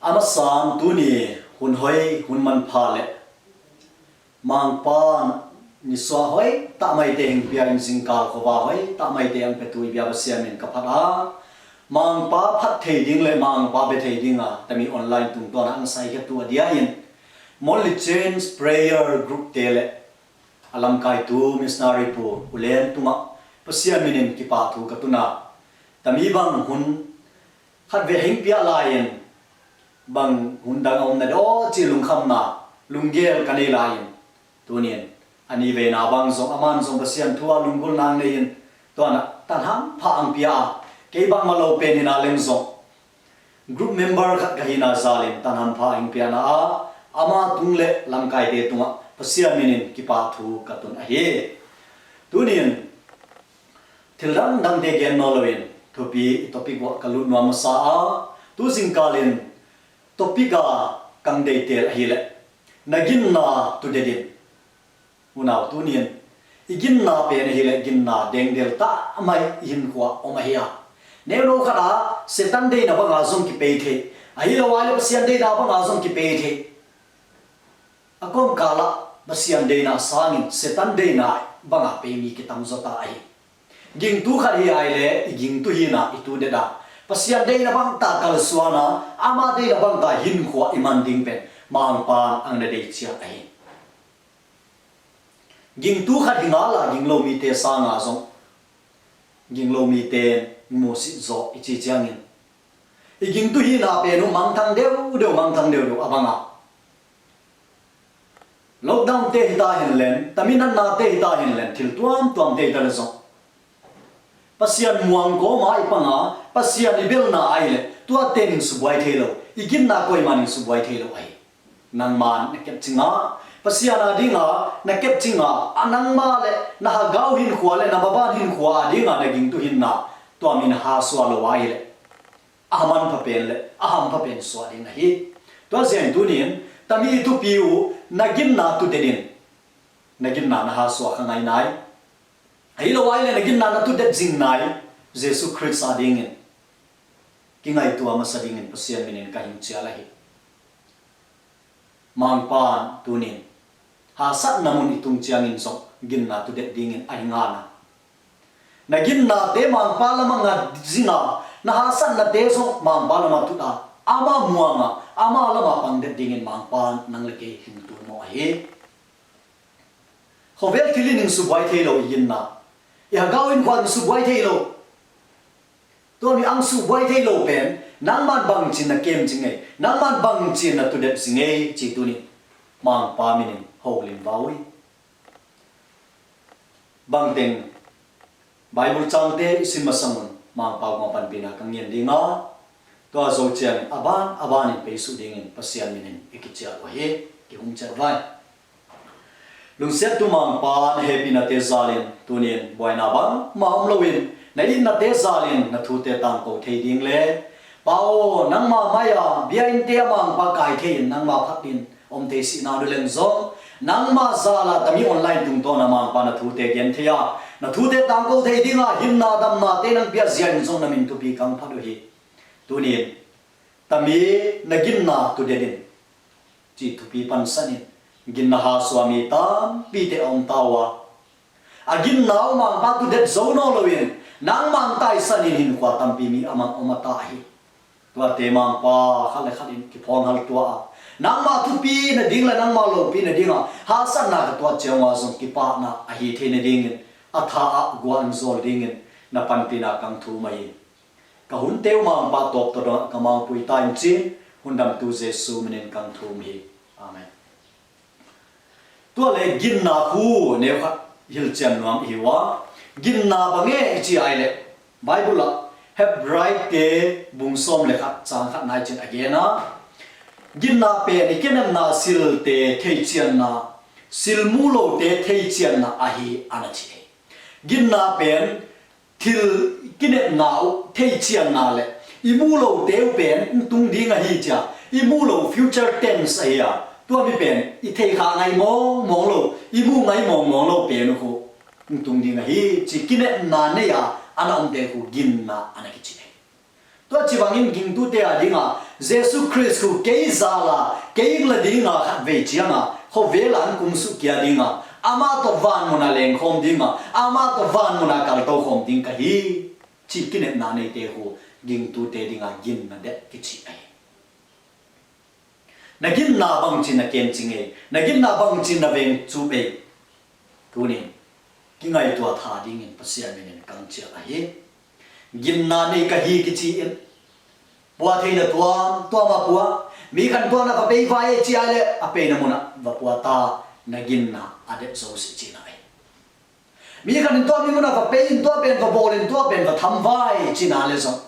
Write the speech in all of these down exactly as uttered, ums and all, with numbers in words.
A masa-in tuni hun hoi, hun manpha le Mangpa nisuah hoi tah maite hing pia in zingkal khuava hoi tah maite ang petu i bia Pasian min ka phat a, Mangpa phat thei ding le Mangpa bia thei ding a tami online tungtawn a ang sai khetu a dia in Molly Change Prayer Group te le a lamkaitu missionary pu ulen tungah Pasian minin kipa thu ka tuna. Tami bang hun khat ve hing pia lai-in bang hun dang a om na daw ci lungkhamna lunggel ka nei lai-in tunin a ni veina bang zong aman zong Pasian thu a lunggulna nei-in tuanah tanham pha ang pia a kei bang ma lo pen hina leng zong group member khat ka hina zalin tanham pha ang piana a ama tung le lamkaite tungah Pasian minin kipa thu ka tun ahi. Tunin thil dangdangte gen nawn loin thupi i topic uah ka lut nuam masa a, tu zingkalin topic a kang deitel ahileh na ginna tudet in. Unau tunin i ginna pen ahileh ginna dengdel ta mai i hinkhua om ahi a, neuno khat a Satan deina banga zong kipei thei, ahi lo a le Pasian deina banga zong kipei thei. A kawmkalah Pasian deina sangin Satan deina banga pei mi kitamzaw ta ahi. Gingtu khat hi ai le i gingtu hina i tu deda Pasian deina bangta kalsuana ama deina bangta hinkhua i man ding pen Mangpan ang na dei ciat ahi. Gingtu khat hi ngala ginglo mite sanga zong ginglo mite musit zaw i ci ciangin i gingtu hina pen uh mangthang deuhdeuh mangthang deuhdeuh a banga lockdown te hita hinlen, taminatna te hita hinlen, thil tuamtuam te hita le zong Pasian muang kawma i panga Pasian i belna ai le tua tenin subuai thei lo, i ginna koimanin subuai thei lo ahi. Nangma na kepcinga Pasian a dinga na kepcinga a nangma le na hagau hinkhua le na baban hinkhua a dinga na gingtu hinna tua min hasuah lo ahi le a haman pha pen le a ham pha pen suah ding ahi. Tua zian tunin tami thupi uh na ginna tudet in, na ginna na hasuah kha ngai nai. Ahi lo ai le na ginna na tudet zing nai. Jesu Khrist a dingin kingaitua masa dingin Pasian minin ka hing cial ahi. Mangpan tunin hasatna mun i tung ciangin zong ginna tudet dingin a hi ngana. Na ginnate Mangpa lama ngat zinga na hasatnate zong Mangpa lama tuta ama muanga ama lama pangdet dingin Mangpan nang le kei hing tu mawh ahi. Khovel thilin hing subuai thei lo i ginna, i hagau in khuan subuai thei lo. Tua mi ang subuai thei lo pen nangman bangcin na kemcing ei, nangman bangcin na tudet zing ei ci tunin Mangpa minin holim va ui. Bangteng Bible cangte i sim masang un Mangpa gua panpina ka ngian dinga, tua zo ciangin a ban a banin pei suh dingin Pasian minin i kicial uh hi. Kihum ciat vai. Lungsiattu Mangpa na hehpihnate zalin tunin buaina bang ma om loin na itnate zalin na thute tangko thei ding le Pa aw, nangma mai-a bia innte a Mangpa kai thei in nangma phat in om thei sihna nu leng zong nangma zala tami online tungtawna Mangpa na thute gen thei a na thute tangko thei dinga hinna damnate nang pia zia in zong na min thupi kang phat uh hi. Tunin tami na ginna tudet in ci thupi pansanin ginna hasuah mi tampite a om ta uh a, a ginna uh Mangpa tudet zo naw loin nangmang taisanin hinkhua tampi mi a mang om a ta ahi. Tuate Mangpa khat le khat in kiphawng hal tua a nangma thupi nading le nangma lopi nadinga hasatna ka tuat ciang uh a zong kipahna ahi thei nadingin a tha ah guah in zawl dingin na panpina kang thum ahi. Ka hunte uh Mangpa tawp tawdawngah ka mangpui ta in cin hundamtu Jesu minin kang thum hi. Amen. Tua le ginna khu neu khat hilcian nuam ihi ua. Ginna bang e i ci ai le Bible ah Hebrai te bung sawm le khat cang khat nai cin a gen a ginna pen i kinepna silte theicianna, silmu lote theicianna ahi ana ci hi. Ginna pen thil kinepna uh theicianna le i mu lote uh pen in tung ding ahi cia i mu lo future tense ahi a tua mi pen i thei kha ngai mawngmawng lo i mu ngai mawngmawng lo pen uh khu in tung ding ahi ci kinepna nei a ana omte khu ginna ana kici hi. Tua ci bangin gingtute a dinga Jesu Khrist khu kei zala, kei la dinga khatvei cianga khuavela hong kumsuk kia dinga, amah tawh vanmuna lengkhawm dinga, amah tawh vanmuna kaltokhawm ding ka hi, cih kinepna neite khu gingtute dinga ginna dek kici ahi. Na ginna bangci na kencing ei, na ginna bangci na vengcup ei. Tunin kingaihtuah tha dingin Pasian minin kang ciah ahi. Ginna nei ka hi kici in, pua theina tuam tuama pua, mi khan tuana va pei vai ei ci ai le a peina muna va pua ta, na ginna a dep zo si cina ei. Mi khan in tua mi muna va pei in, tua pen va bawl in, tua pen va tham vai cina le zong,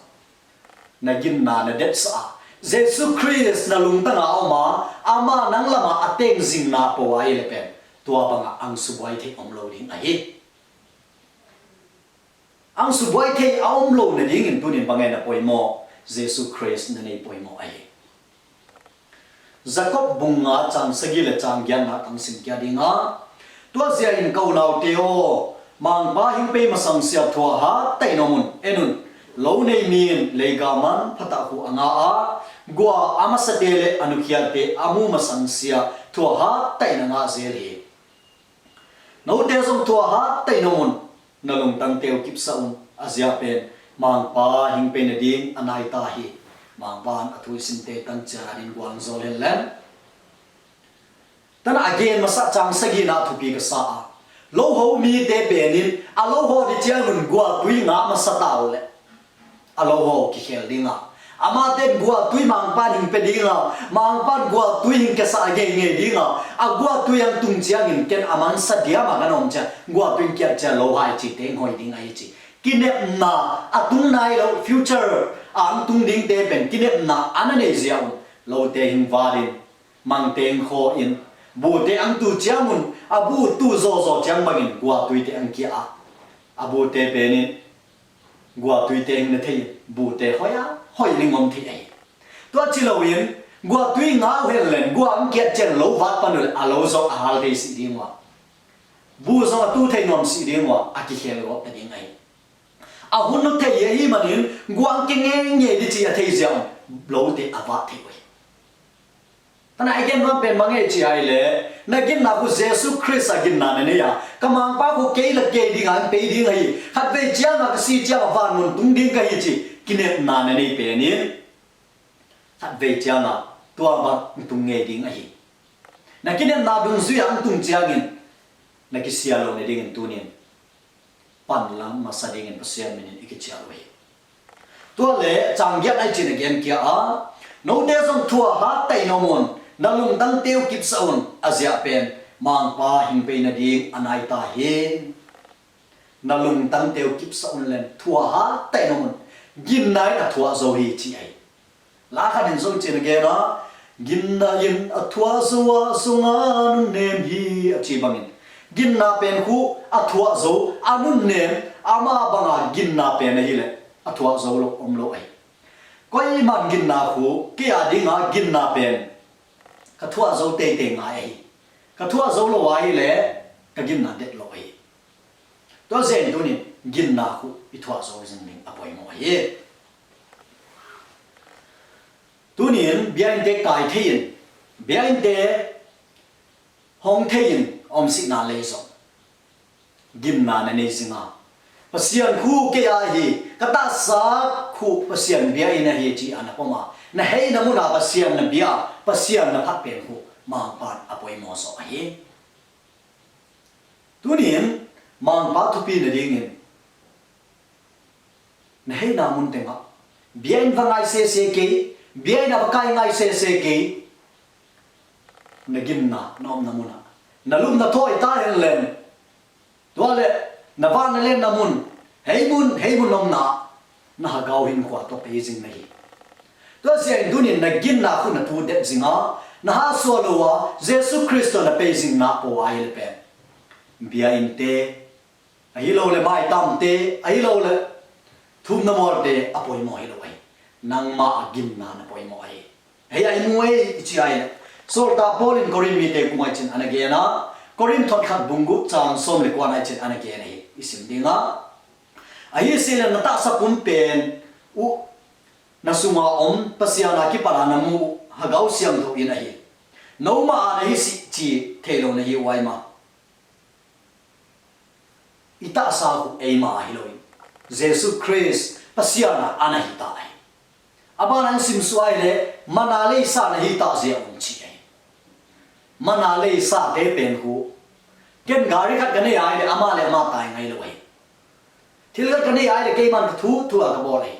na ginna na detsa a, Jesu Khrist na lungtanga a oma, ama nang lama a tengzingna po ai le pen, tua banga ang subuai thei om lo ding ahi. Ang subuai thei a om lo nadingin tunin bangin na poimaw, Jesu Khrist na nei poimaw ahi. Jakob bung nga cang sagi le cang giatna kang sim kia dinga, tua zia in ka unaute aw, Mangpa hing pei masangsia thuaha taina mun enun, lo nei min leiga man phatah khu a nga a, gua a masate le a nukhiate a mu masangsia thuaha taina nga zel hi. Note zong thuaha taina mun, na lungtangte uh kipsa un, a zia pen Mangpa hing pei nading a nai ta hi. Mangpa in a thu i simte tang cian adin guang zaw len len. Tana a gen masa cang sagina thupi ka sa a, loho mite penin a loho di ciangun guatui ngah masa ta uh le a loho kikhel dinga, amaten guatui Mangpan hing pe dinga, Mangpan guatui hing kesa a ngeingei dinga, a guatui ang tung ciangin ken a mansa diama kan om ciang guatui kiat ciang lo hai ci teng hoi ding ahi ci. Kinepna a tung nai lo, future a ang tung dingte pen kinepna a na nei zia un, lote hing vadin, mangte hing khaw in, bute ang tu ciangun a bu tu zawzaw ciang bangin guatuite ang kia a, a bute penin guatuite hing na thei in, bute hoi a hoi ling om thei ahi. Tua ci loin guatui ngau hen len gua ang kiat cian lo vat pan uh le a lo zawk a hal thei si ding uh a, bu zawk a tu thei nuam si ding uh a, a kikhel gawp ta ding ahi. A hun uh thei ahi manin guang kengenge di ci a thei ziau lote a vah thei uh hi. Tana i gen nuam pen bang ei ci ai le, na ginna khu Jesu Khrist a ginna na nei a, ka Mangpa khu kei la kei dinga an pei ding ahi, khatvei cianga ka si cianga vanmun tung ding ka hi ci kinepna na nei penin khatvei cianga tua bang tung ngei ding ahi. Na kinepna dungzuia an tung ciangin na kisia lo na dingin tunin panlam masa dingin Pasian minin i kicial uh hi. Tua le canggiat ai cin a genkia a, note zong thuaha taina mun, na lungtangte uh kipsa un, a ziah pen Mangpa hing pei nading a nai ta hi. Na lungtangte uh kipsa un len thuaha taina mun, ginna in a thuah zo hi ci ahi. Lakhan in zong cin a gen a, ginna in a thuah zo a zong a nunnem hi a ci bangin, ginna pen khu a thuah zo a nunnem, ama banga ginna pen ahileh a thuah zo lo om lo ahi. Koiman ginna khu kei a dinga ginna pen ka thuah zo teitei ngai ahi. Ka thuah zo lo ahileh ka ginna det lo ahi. Tua zen tunin ginna khu i thuah zo zing ding a poimaw ahi. Tunin biainte kai thei in, biainte hong thei in a om sihna lei zong ginna na nei zinga, Pasian khu kei a hi, ka tahsa khu Pasian bia in ahi ci a na pom a, na heina muna Pasian na bia, Pasian na phat pen khu Mangpan a poimaw zaw ahi. Tunin Mangpa thupi nadingin na heina mun tengah bia in va ngai sese kei, bia in a va kai ngai sese kei. Na ginna na omna munah na lupna thawi ta hen len, tua le na vahna lenna mun, hei mun hei mun omna ah na hagau hin khua tua pei zing na hi. Tua sia in tunin na ginna khu na tu det zinga, na hahsuah lo a Jesu Khrist tawh na pei zingna pawh a hi le pen bia innte ahi lo le maitamte ahi lo le thumna mualte a poimaw hi lo ahi. Nangmah a ginna na poimaw ahi. Hei a i mu ei i ci ai le, sawltak Paul in Korin mite kung ai cin ana gen a, Korin thawnkhat bung guk cang sawm le kuan ai cin ana gen ahi. I sim dinga, ahi si le na tahsa pumpen uh na sunga om Pasian a kipat a na muh Hagau Siangtho in ahi. Nomah a na hi sih ci thei lo na hi uai ma. I tahsa uh eima ahi lo in, Jesu Khrist Pasian a ana hi ta ahi. A ban an simsuai le mana leisa na hi ta zia um ci ahi. Mana leisa te pen khu ken gari khat ka nei ai le ama le ama tai ngai lo ahi. Thil khat ka nei ai le keiman ka thu thu a ka bawl ahi.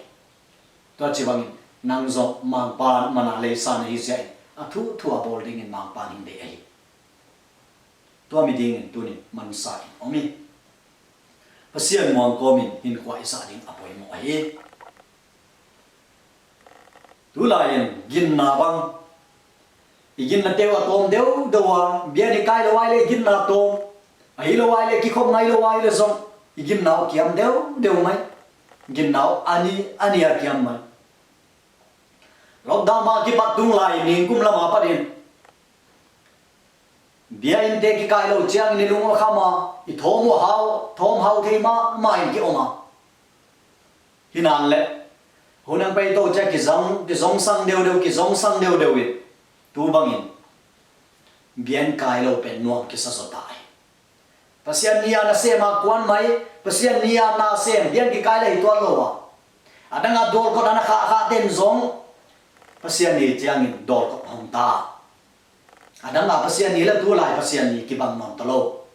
Tua ci bangin nang zong Mangpa mana leisa na hi zia in a thu thu a bawl dingin Mangpa ning dei ahi. Tua mi dingin tunin mansa in om in Pasian muang kawmin hinkhua i sah ding a poimawh ahi. Tulai-in ginna bang i ginna teu a tawm deuhdeuh a, bian i kai lo ai le ginna tawm, ahi lo ai le kikhop ngai lo ai le zong i ginna uh kiam deuhdeuh mai. Ginna uh ani ani a kiam mai. Lockdown ma kipat tung lai ningkum lama patin bia innte kikai lo ciangin i lung a kham a, i thawm uh hau, thawm hau thei mahmah in kiom a. Hinan le hun ang pei to cia kizang kizongsang deuhdeuh kizongsang deuhdeuh in tu bangin bian kai lo pen nuam kisa zaw ta hi. Pasian ni a na sem a kuan mai, Pasian ni a na sem bian kikai le hi tuan lo a. A dang a dawlkot a na khahkhah ten zong Pasian ni ciangin dawlkot hong ta. A dang a Pasian ni le tulai Pasian ni kibang nawn ta lo.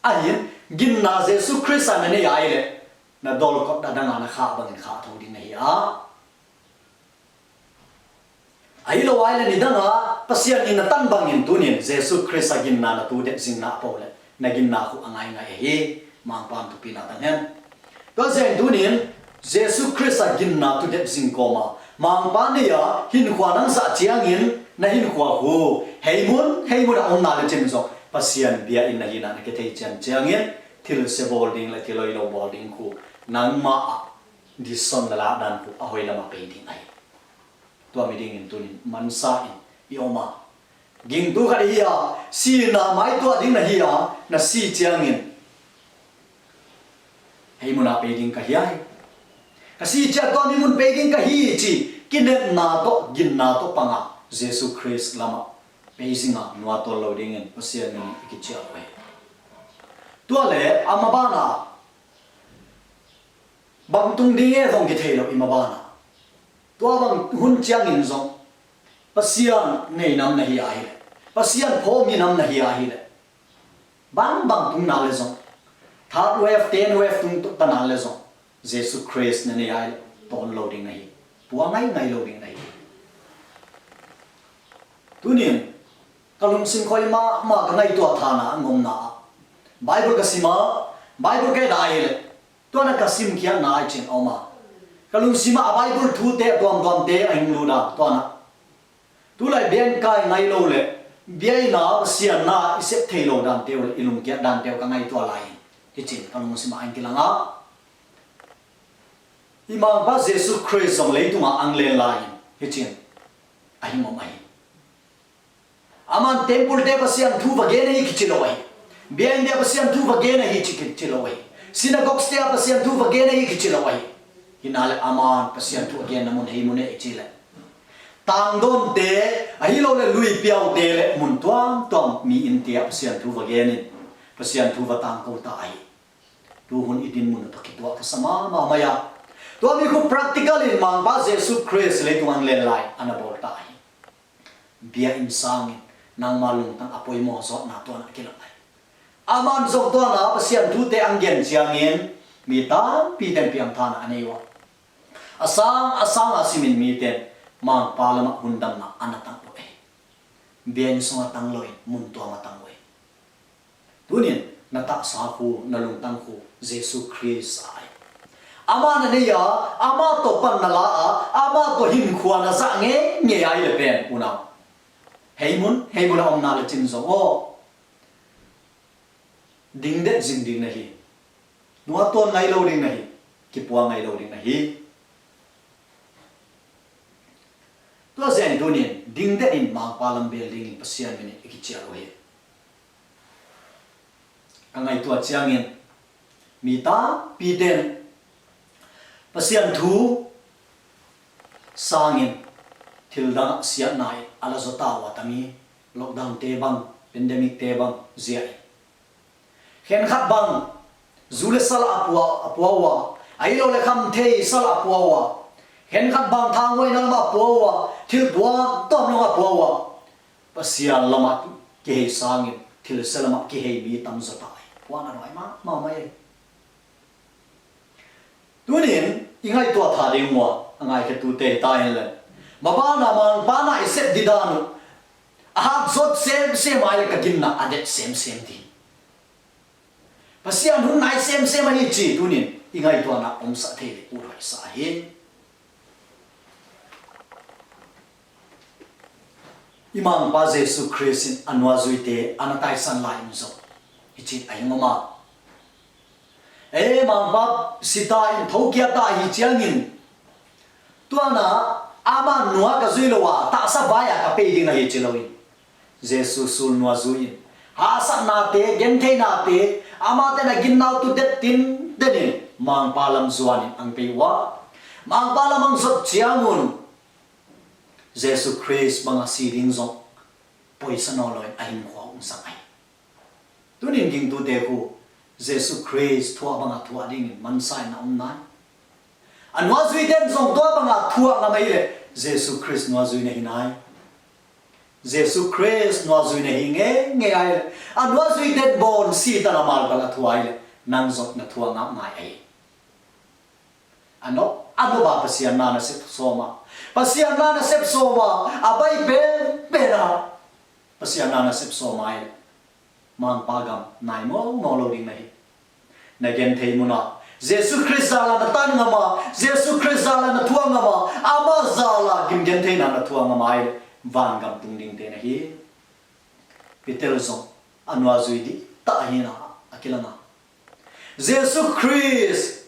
Ahin ginna Jesu Khrist a na nei ai le na dawlkot a dang a na khah bangin khah tho ding na hi a. Ahi lo ai le nidanga Pasian in na tan bangin tunin Jesu Khrist a ginna na tu dep zingna a po le na ginna khu a ngaingai ahi. Mangpan thupi na tang hen. Tua zia in tunin Jesu Khrist a ginna tu dep zing kawma Mangpa nei a hinkhua nang zah ciangin na hinkhua khu heimun heimun a omna le cin zong Pasian bia in na hina na kithei cian ciangin thilsia bawl ding le thiloi lo bawl ding khu nangmah a dison na lak dan khu a hoi lama pei ding ahi. Tua mi dingin tunin mansa in i om a. Gingtu khat i hi a, sina mai tuah ding na hi a, na si ciangin hei muna pei ding ka hi a hi. Ka si ciang tua mi mun pei ding ka hi ci kinepna tawh ginna tawh panga Jesu Khrist lama pei zinga nuatol lo dingin Pasian min i kicial uh hi. Tua le ama bana bang tung ding e zong kithei lo i mabana. Tua bang hun ciangin zong Pasian ngeinam na hi ahileh, Pasian phawminam na hi ahileh, bangbang tung na le zong, third wave, ten wave tung tana le zong Jesu Khrist na nei ahileh tawn lo ding na hi. Pua ngaingai lo ding na hi. Tunin ka lungsim khoi mahmah ka ngaihtuah thana a ngomna ah Bible ka sim a, Bible ka et ahileh tuana ka simkhiatna ai cin a om a, ka lungsim ah a Bible thute a tuamtuamte a hing lut a, tuana tulai biain kai ngai lo le biaina Pasian na i sep thei lo dante uh le i lungkiat dante uh ka ngaihtuah lai-in hi cin ka lungsim ah a hing kilang a, i Mangpa Jesu Khrist zong leitungah ang len lai-in hi cin a hing om ahi. Aman temple te Pasian thu va gen ahi kici lo ahi. Biain dia Pasian thu va gen ahi ci kici lo ahi. Synagogues te a Pasian thu va gen ahi kici lo ahi. Hinale aman Pasian thu a genna mun hei mun e i ci le, tangdawnte ahi lo le luipiaute le mun tuamtuam mi innte ah Pasian thu va genin Pasian thu va tangko ta ahi. Tuhun i dinmun uh tawh kituah ka sa mahmah mai a, tua mi khu practical in Mangpa Jesu Khrist leitung ang len lai a na bawl ta ahi. Bia in sangin nangma lungtang a poimaw zawtna tuanah kilak lai. Aman zong tuana Pasian thute ang gen ciangin mi tampi ten piangthana a nei uh a, a sang a sang a simin miten Mangpa lamah hundamna a na tang uh ei. Bia in sungah tang loin mun tuama tang uh ei. Tunin na taksa khu na lungtang khu Jesu Khrist a ai. Ama na nei a, ama tawh pan na la a, ama tawh hinkhua na zah ngeingei ai le pen unau, hei mun hei mun a omna le cin zong aw, dingdet zing ding na hi. Nuatuan ngai lo ding na hi. Kipua ngai lo ding na hi. Tua zian i tunin dingdet in Mangpa lam bel dingin Pasian min in i kicial uh hi. Ka ngaihtuah ciangin mi tampi ten Pasian thu sangin thil dangah siatna in a la zaw ta uh a tam hi. Lockdown te bang, pandemic te bang zia in khenkhat bang zu le sal a pua, a pua uh a, ahi lo le khamthei sal a pua uh a, khenkhat bang thanghuaina lamah a pua uh a, thil tuamtuam lamah a pua uh a, Pasian lamah kihei sangin thilsia lamah kihei mi tam zaw ta hi. Puan a nuai mahmah mai. Tunin i ngaihtuah tha ding uh a, a ngaikhiatute hi ta hen le, mabana Mangpa na i sep ding dan uh a hak zot semsem ai le ka ginna a det semsem ding. Pasian hun nai semsem ahi ci tunin i ngaihtuahna omsah thei le uthuaisah ahi. I Mangpa Jesu Khrist in a nuazuite a na taisan lai in zong hi ci ahi ngom a. E, Mangpa sita in thokia ta ahi ciangin tuana ama nua ka zui lo a tahsa vai a ka pei ding ahi ci lo in Jesu sulnua zui in, hasatnate, gentheinate, amate na ginnau tu det tinten in Mangpa lam zuanin ang pei uh a, Mangpa lam ang zot ciangun Jesu Khrist banga si ding zong poisa nawn loin a hinkhua hong zang ahi. Tunin gingtute khu Jesu Khrist thuah banga thuah dingin mansa in a om nai. A nuazuiten zong tua banga thuah ngam ahi le Jesu Khrist nuazui na hi nai. Jesu Khrist nuazui na hi ngeingei ahi le, a nuazuiten bawn si tan a malpal a thuah ahi le, nang zong na thuah ngam ngai ahi. A nop a nop a Pasian na na sep sawm a, Pasian na na sep sawm a, a bai penpen a Pasian na na sep sawm a ahi le, Mangpa gam nai mawngmawng lo ding na hi. Na genthei muna Jesu Khrist zala na tan ngam a, Jesu Khrist zala na thuah ngam a, ama zala gim gentheina na thuah ngam a ahi le, vangam tung dingte na hi. Peter zong a nuazui dih ta ahi na a kilang a, Jesu Khrist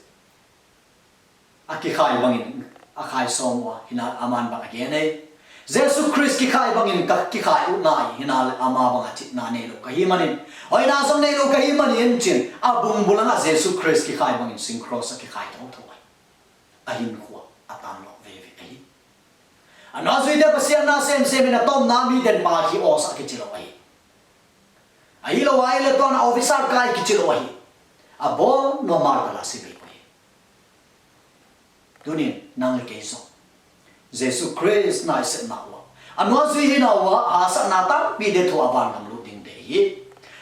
a kikhai bangin a khai sawm uh a, hi na le aman bang a gen ei. Jesu Khrist kikhai bangin ka kikhai uh nai, hi na le ama bang a cihna nei lo ka hi manin, hoihna zong nei lo ka hi manin cin a bungbulangah Jesu Khrist kikhai bangin singkros a kikhai thotho ahi. A hinkhua a tan lo veve ahi. A nuazuite Pasian na semsem in a tomna miten pa khi awsa kici lo ahi. Ahi lo ahi le tuan a officer kai kici lo ahi. A bawn nua martala si bei uh hi. Tunin nang le kei zong Jesu Khrist na i sepna uh a, a nuazui hina uh a, hasatna tampite thuah a vangam lut dingte hi.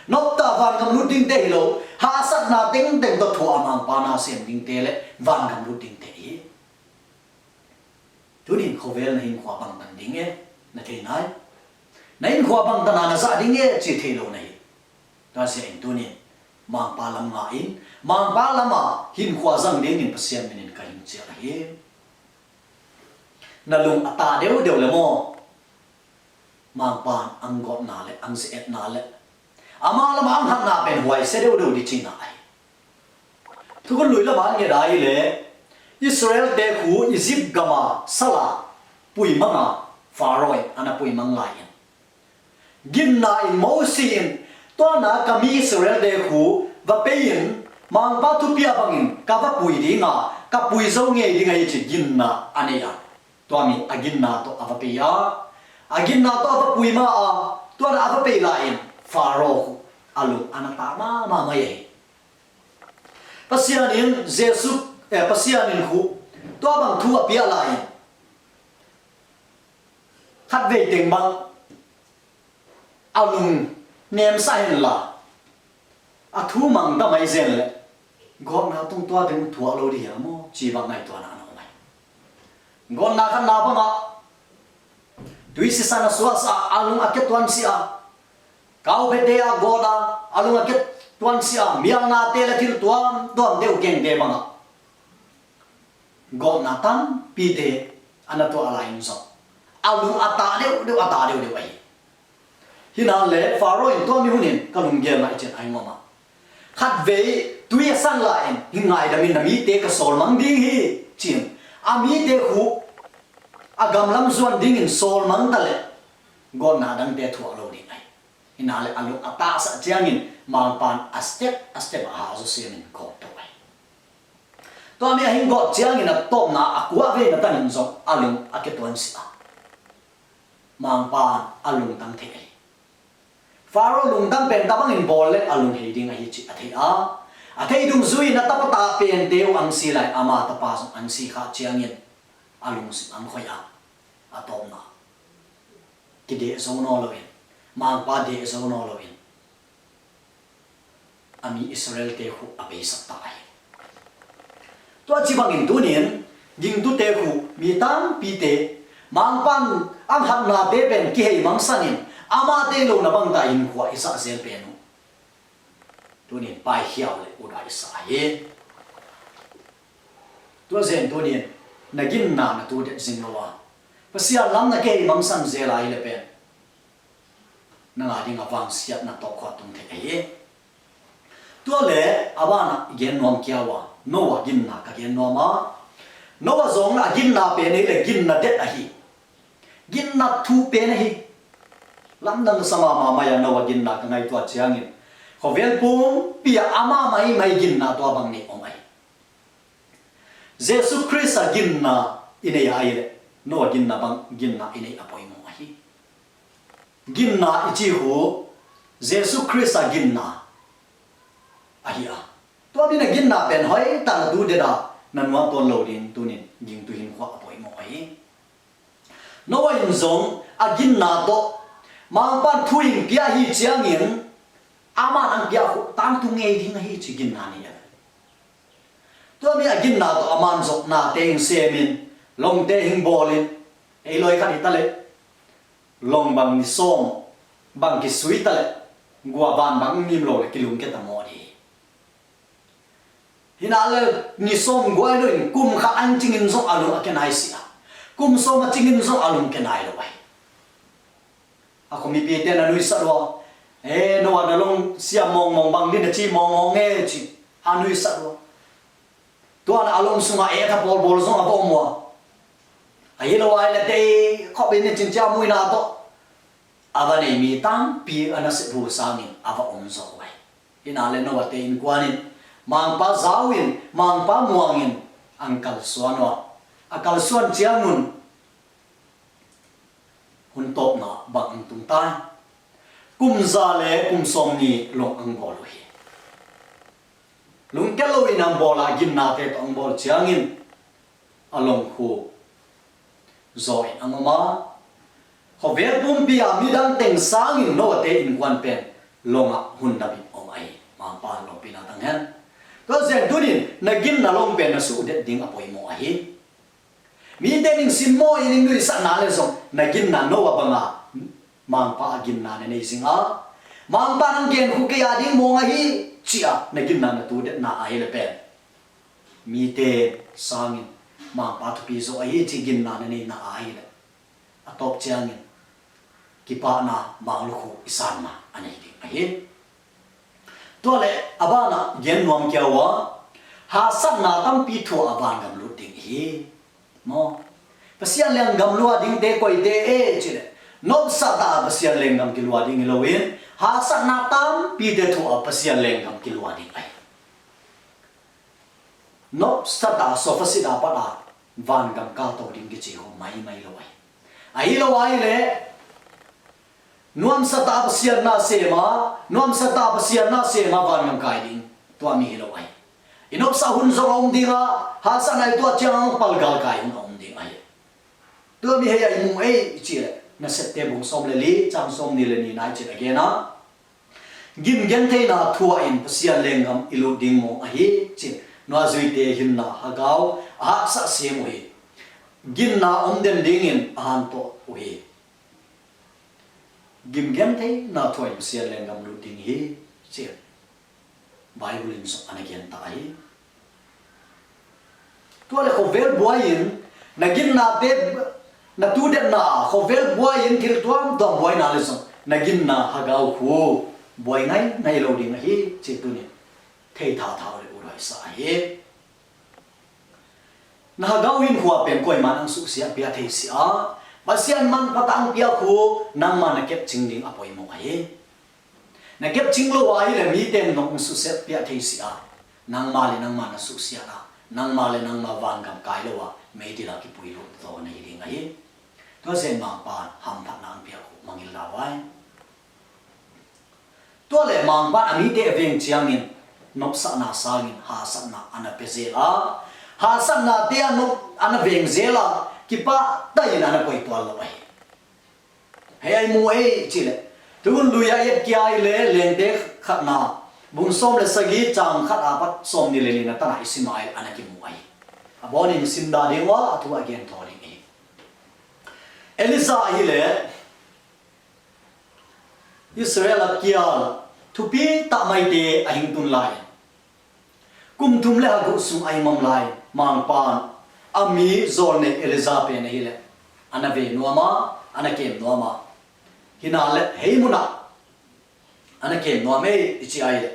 Nopta vangam lut dingte hi lo, hasatna tengteng tawh thuah a Mangpa na sem dingte le vangam lut dingte hi. Tunin khovel na hinkhua bangtan ding e, na thei nai. Na hinkhua bangtan a na zah ding e ci thei lo na hi. Tua sia in tunin Mangpa lam ngah in, Mangpa lama hinkhua zang dingin Pasian minin ka hing cial ahi. Na lung a ta deudeu le maw? Mangpan ang gawtna le ang ze-etna le ama lama ang hatna pen huaisia deudeu di cihna ahi. Thukhun Lui lama an nget ahi le Israelte khu Egypt gama sala puimanga Pharaoh in ana puimang lai in, ginna in Mosi in, tuana ka mi Israelte khu va pei in, Mangpa thupia bangin ka va pui dinga, ka pui zo ngei dinga hi ci ginna a nei a. Tua mi a ginna tawh a va pei a, a ginna tawh a va pui ma a, tuana a va pei lai in Pharaoh khu a lung ana ta mama mai ahi. Pasian in Jesu, eh, Pasian in khu tua bang thu a pia lai in khat vei teng bang a lung nemsa henla a thu mang ta mai zen le gawtna tung tua teng thuah lo di hiam maw ci bang ngaihtuahna a na om ahi. Gawtna khatna bangah tui sisan a suahsa a lung a ketuan si a, kauphete a gawt a a lung a ketuan si a, mialnate le thil tuamtuamte uh kengte bangah gawtna tampite a na tuah lai in zong a lung a ta deuhdeuh, a ta deuhdeuh ahi. Hina le Pharaoh in tua mi hunin ka lunggel nai cin a hi ngawm a, khat vei tui a san lai in hi ngaidamin na mite ka sawlmang ding hi cin a mite khu a gamlam zuan dingin sawlmang ta le gawtna dangte thuah lo ding ahi. Hina le a lung a tasah ciangin Mangpan a step a step a hahzaw siamin kawk to ahi. Tua mi a hing gawt ciangin a tawpna a kua vei na tanin zong a lung a ketuan si a, Mangpa a lungtang thei ahi. Faro lungtang pen tabangin bawl leng a lung hei ding ahi cih a thei a, a thei dungzui-in a tapa ta pente uh ang si lai, ama tapa zong ang si khah ciangin a lungsim ang khoi a, a tawpna kideh zo naw loin, Mangpa deh zo naw loin a mi Israel-te khu a beisak ta ahi. Tua ci bangin tunin gingtute khu mi tampite Mangpan ang hatnate pen kihei mangsanin amate lo na bangta in khua i sah zel pen uh tunin paikhiau le udai sa hi. Tua zen tunin na ginna na tu det zing lo a, Pasian lam na kihei mangsan zel a hi le pen nang a ding a vangsiatna tawh khua tung thei ahi. Tua le a banah i gen nuam kiau a, Noah ginna ka gen nuam a, Noah zong a ginna pen ahi le ginna det ahi. Ginna thu pen ahi. Lamdang sa mahmah mai a Noah ginna ka ngaihtuah ciangin khovel pumpi ah ama maimai ginna tua bang nei om ahi. Jesu Khrist a ginna i nei a ahi le Noah ginna bang ginna i nei a poimawh ahi. Ginna i ci hu Jesu Khrist a ginna ahi a, tua mi na ginna pen hoih tak na tu deda na nuam tawn lo ding tunin gingtu hinkhua a poimawh ahi. Noah in zong a ginna tawh Mangpan thu in pia hi ciangin aman ang pia khu tangtu ngei ding ahi ci ginna ni a. Tua mi a ginna tawh aman zong nate hing semin, longte hing bawlin, ei lawi khat hi ta le long bang ni sawm bang kisui ta le gua van bang ngim lo le kilungke ta maw di. Hinah le ni sawm guai lo in kum khat an cingin zong a lung a kenai si a, kum sawm a cingin zong a lung kenai lo ai. A khomipite na nuisat lua, e Noah na long siam mawngmawng bang din a ci mawngmawng e ci a nuisat lua. Tuan a long sungah e tha pawlbawl zong a va om ua. Ahi lo ai le tei khop in i cincia muina tawh a va nei mi tampi a na sep hu sangin a va om zaw ai. Hinah le Noah te innkuan in Mangpa zau in, Mangpa muang in ang kalsuan ua. A kalsuan ciangun hun tawpna bang ang tung ta. Kum za le kum sawm ni long ang bawl uh hi. Lungkia lo in ang bawl a ginnate tawh ang bawl ciangin a long khu zaw in ang om a, khovel pumpi a midang teng sangin Noah te innkuan pen longah hun dam in om ahi. Mangpa longpina tang hen. Tua zen tunin na ginna long pen na suhdet ding a poimawh ahi. Mite ning simmaw in ning nuihsakna le zong na ginna Noah banga Mangpa a ginna na nei zing a, Mangpa nang gen khu kei a ding mawng ahi ci-a na ginna na tudetna ahi le pen mite sangin Mangpa thupi zo ahi ci ginna na neina ahi le a tawp ciangin kipahna manglukhu i sanna a nei ding ahi. Tua le a banah gen nuam kiau a, haksatna tampi thuah a vangam lut ding hi. Maw? Pasian lenggam lua dingte koite e ci le nopsakta a Pasian lenggam kilua ding hi loin haksatna tampite thuah a Pasian lenggam kilua ding ahi. Nopsakta sofa sit a pat a vangam kalto ding kici ho maimai lo ahi. Ahi lo ahi le nuamsakta Pasian na sema, nuamsakta Pasian na sema vangam kai ding tua mi hi lo ahi. I nopsak hun zong a om dinga, haksatna i tuah ciang a palgal kai hun a om ding ahi. Tua mi hei a i mu ei i ci le Nasepte bung sawm le li cang sawm ni le ni nai cin a gen a, gim gentheina thuah in Pasian lenggam i lut ding mawng ahi cin nuazuite hinna Hagau a haksa sem uh hi. Ginna om den dingin a hantawh uh hi. Gim gentheina thuah in Pasian lenggam lut ding hi cin Bible in zong a na gen ta ahi. Tua le khovel buai-in na ginnate na tudetna a khovel buai-in thil tuamtuam buaina le zong na ginna Hagau khu buai ngaingai lo ding ahi ci tunin thei thathau le udaisa ahi. Na Hagau hinkhua pen kuaman ang suhsiah pia thei si a, Pasian manpha tang pia khu nangma na kepcing ding a poimawh ahi. Na kepcing lo ahi le mite in nong suhsiah pia thei si a, nangma le nangma na suhsiah a Nangmah le nangmah vangam kai lo a meidil a kipui lut zaw na hi ding ahi. Tua zen Mangpa hamphatna ang piak uh mangil lau ai. Tua le Mangpa a mite a veng ciangin nopsakna sangin hasatna a na pia zel a, hasatnate a nop a na veng zel a, kipahtaih in a na koih tuan lo ahi. Hei ai mu ei cih leh, Thukhun Lui a i et kia i le Lengte khatna bung sawm le sagih cang khat a pat sawm nih le nihna tan a i sim ai a na kimu ahi. A bawnin sim dah ding uh a, a thu a gen thaw ding hi. Elijah ahi le Israel a kial thupi tak maite a hing tun lai, kum thum le a guh sung a hing om lai, Mangpan a mi zawlnei Elijah pen ahi le a na ve nuam a, a na kem nuam a, hi na le hei mun ah a na kem nuam ei i ci ai le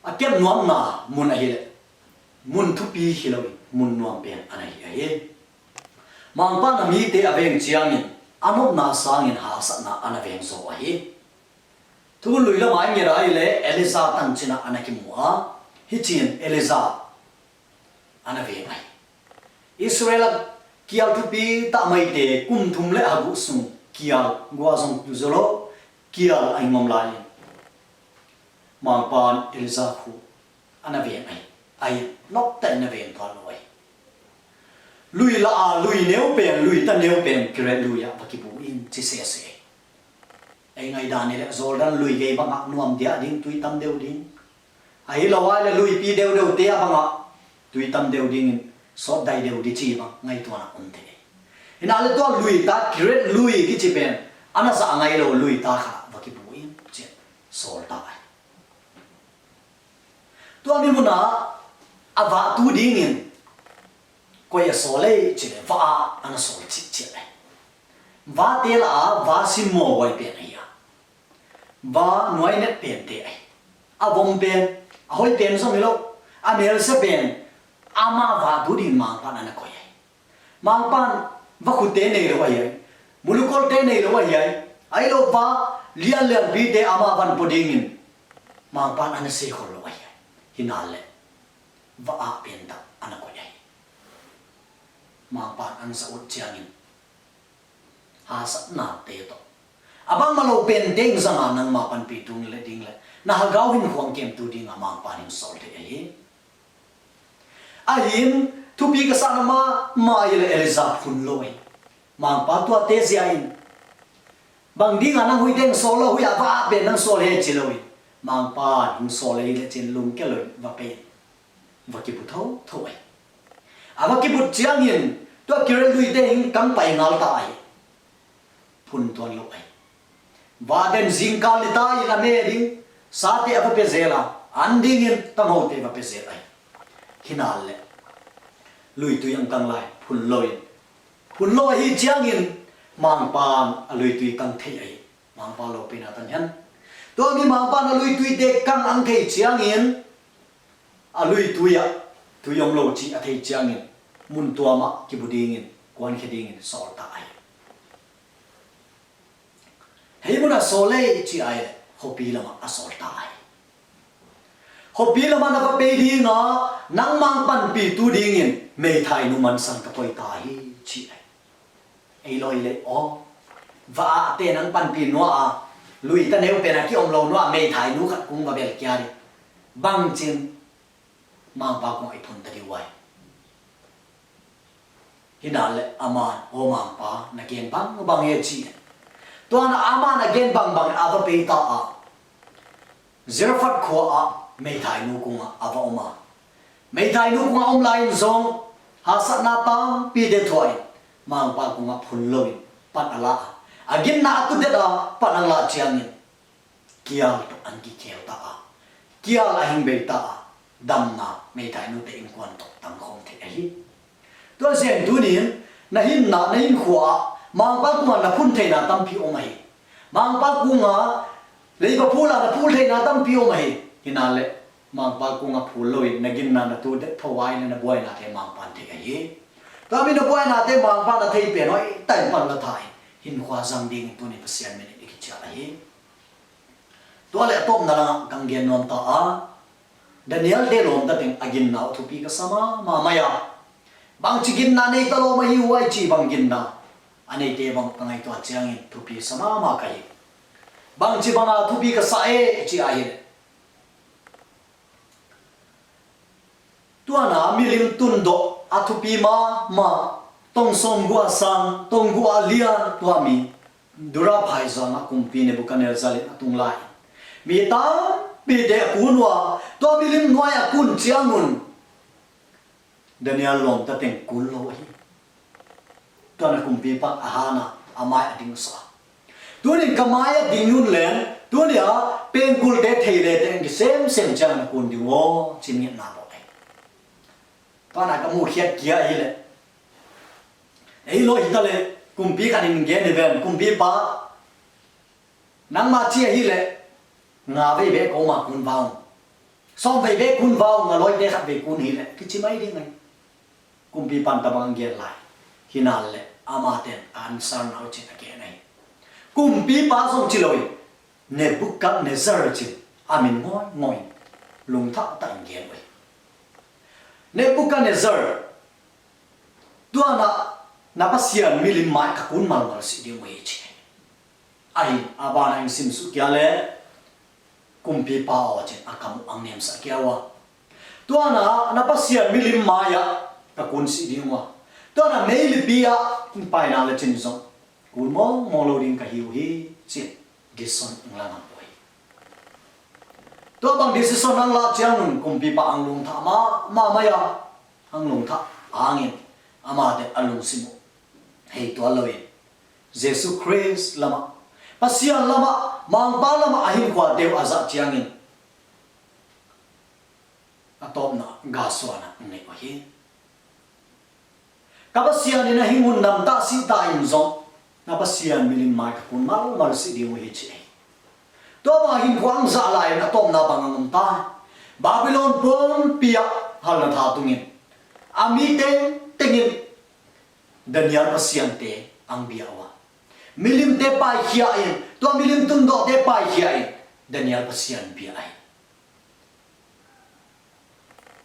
a kem nuamna mun ahi le mun thupi hi lo in mun nuam pen a na hi ahi. Mangpan a mite a veng ciangin a nopna sangin hasatna a na veng zaw ahi. Thukhun Lui lamah i nget ai le Elijah tangcin ah a na kimu a, hi cin Elijah a na veng ahi. Israel a kial thupi tak maite kum thum le a guh sung kial gua zong tu zaw lo kial a hing om lai in Mangpan Elijah khu a na veng ahi. Ahi nopta in na veng tuan lo ahi. Lui la a lui neu pen, lui ta neu pen Kiret lui ah va kibu in ci sese. Ei ngaihdan hi le Jordan lui gei bangah nuam diah ding, tui tam deuh ding. Ahi lo ai le luipi deuhdeuhte a bangah tui tam deuh dingin sawt dai deuh di ci bang ngaihtuahna om thei. Hi na le tua lui ta Kiret lui kici pen a na zah ngai lo lui ta kha va kibu in ci sawl ta ai. Tua mi munah a vah tu dingin koi a sawl ei ci le va ah a na sawl cihciah ai. Vate la a va simmaw huai pen ahi a, va nuai net pente ahi. A vom pen a hoi pen zong hi lo, a melse pen ama va tu ding Mangpan a na koi ahi. Mangpan va khute nei lo ahi ai, mulukolte nei lo ahi ai. Ahi lo va lianlianpite ama van pua dingin Mangpan a na sei khol lo ahi ai. Hi na le va ah pen tak a na koi ahi. Mangpan an sa ut ciangin hasatnate tawh a bangmah lo pen teng zanga nangma panpi tung le ding le na hagau hin khuang kemtu dinga Mangpan hin sawl thei ahi. Ahin thupi ka sahna mahmah ahi le Elijah phun lo ahi. Mangpa tuate zia in bang dinga nang huih teng sawl lo, huih a va ah pen nang sawl he ci lo in Mangpan hing sawl ahi le cin lungke lo in va pei in va kibu thotho ahi. A va kibut ciangin tua Kiret luite hing kang pai ngal ta ahi. Phun tuan lo ahi. Vaden zingkal ni ta in a me ding sate a va pia zel a, an dingin tanghote va pia zel ahi. Hi na le luitui ang kang lai phun lo in, phun lo ahi ciangin Mangpan a luitui kang thei ahi. Mangpa lopina tang hian tua mi Mangpan a luituite kang ang thei ciangin a luitui ah tui om lo cih a thei ciangin mun tuamah kibu dingin kuankhia dingin sawl ta ahi. Hei mun a sawl ei ci ai le khuapi lamah a sawl ta ahi. Khuapi lamah na va pei dinga nang Mangpan pitu dingin meithainu mansan ka koi ta hi ci ai. Ei lawi le aw, va ah pen ang panpi nuah a, lui ta neu pen a ki om lo nuah a meithainu khat kung va bel kia ding. Bangcin Mangpa kung i phun ta ding uai. Hi na le ama aw Mangpa na gen bangbang he ci. Tua na ama na gen bangbang a va pei ta a Zarephath khua ah meithainu kungah a va om a, meithainu kungah om lai-in zong hasatna tampi de thuah in Mangpa kungah phun loin pan a la a, a ginna a tudet a pan a la ciangin kial tawh an kikhel ta a, kial a hing bei ta a, damna meithainute innkuan tawh tangkhawm thei ahi. Tua zen tunin na hinna na hinkhua ah Mangpa kungah na phun theihna tampi om ahi. Mangpa kungah leiba phul a na phul theihna tampi om ahi. Hi na le Mangpa kungah phul loin na ginna na tu det pho ai le na buainate Mangpan thei ahi. Tua mi na buainate Mangpan a thei pen hoih tahin pan la tha in hinkhua zang dingin tunin Pasian min in i kicial ahi. Tua le a tawpna langah kang gen nuam ta a, Daniel te lawmta teng a ginna uh thupi ka sa mahmah mai a. Bangci ginna nei ta lawm ahi uh ai ci bang ginna a neite bang ka ngaihtuah ciangin thupi sa mahmah ka hi. Bangci banga thupi ka sa e ci ahileh, tuana milim tundawh a thupi mahmah, tong sawmguk a sang, tong guk a lian, tua mi Dura phaizuang ah kumpi Nebuchadnezzar in a tung lai. Mi tampite a kun uh a, tua milim nuai a kun ciangun Daniel lawmta teng kun lo ahi. Tuana kumpipa a hana a mai a dingsa. Tunin ka mai a ding un leng, tunia pengkulte thei le teng kisemsem ciangin a kun ding aw ci ngetna bawh ahi. Tuana ka muhkhiat kia ahileh, ei lo hita le kumpi khat in gen hi ven, kumpipa, nangma ci ahileh nga vei bek ka om a kun va ung, sawm vei bek kun va ung, a lawite khat vei kun hileh kici mai ding ahi. Kumpipan tabang gen lai. Hinanleh amaten answer nau cin a gen ahi. Kumpipa zong ci lo hi. Nebuchadnezzar cin a min ngawi ngawi, lungthah tah in gen uh hi. Nebuchadnezzar, tuana na Pasian milim mai ka kun malmal si ding uh hi ci. Ahi, a bana in simsuh kia le kumpipa aw cin a kam uh ang nemsah kia uh a, tuana na Pasian milim mai-ah ka kun si ding uh a, tuana meilipi ah paina le cin zong kun mawngmawng lo ding ka hi uh hi cin decision ang la ngam uh hi. Tua bang decision ang lah ciangun kumpipa ang lungthah mahmah mai a, ang lungthah angin amate a lungsim uh hei tuan loin Jesu Khrist lamah, Pasian lamah, Mangpa lamah a hinkhuate uh a zah ciangin a tawpna gahsuahna neih uh hi. Ka Pasian in a hing hun namtah sihta in zong na Pasian milim mai ka kun malmal si ding uh hi ci hi. Tua bang a hinkhuah ang zah lai-in a tawpna bang ang om ta. Babylon pumpi ah halna tha tungin a mi tengtengin Daniel Pasiante ang bia uh a, milimte paikhia in, tua milim tundawhte paikhia in Daniel Pasian bia ahi.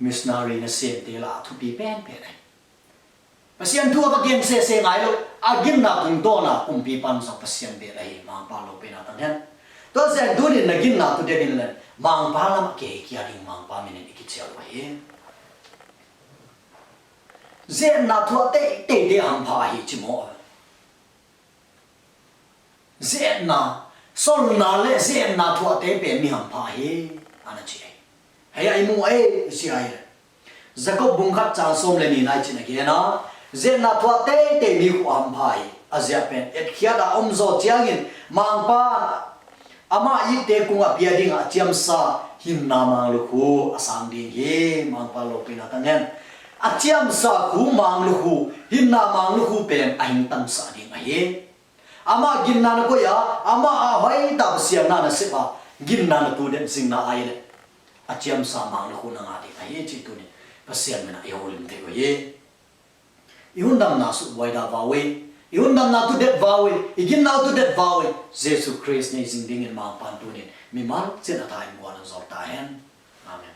Missionary nasemte lah a thupi penpen ahi. Pasian thu a va gen sese ngai lo, a ginna tungtawna kumpipan zong Pasian bia ahi, Mangpa lopina tang hen. Tua zeng tunin na ginna tu dekin len Mangpa lamah kei kia ding Mangpa minin i kicial uh ahi. Zetna thuah teiteite hampha ahi ci maw? Zetna, solna le zetna thuahte pen mi hampha hi, a na ci ahi. Hei a i mu ei i si ahi le. Jacob bung khat cang sawm le nina i cin a gen a, zetna thuah teitei mi khuh hampha hi. A ziah pen etkhiat a om zaw ciangin Mangpa amah itte kungah pia dingah a ciamsa hinna manglukhu a sang ding hi, Mangpa lopina tang hen. A ciamsa khu manglukhu, hinna manglukhu pen a hingtamsah ding ahi. Amah ginna na koih a, amah a hoihtak Pasian na na sep a, ginna na tu den zingna ai le a ciamsa manglukhu na ngah ding ahi ci tunin Pasian minah i holim thei uh hi. I hundamna suhbuai dah vau hi. I hundamna tu det vau hi. I ginna tu det vau hi. Jesu Khrist nei zing dingin Mangpan tunin mimal cin a thain guan a zor ta hen. Amen.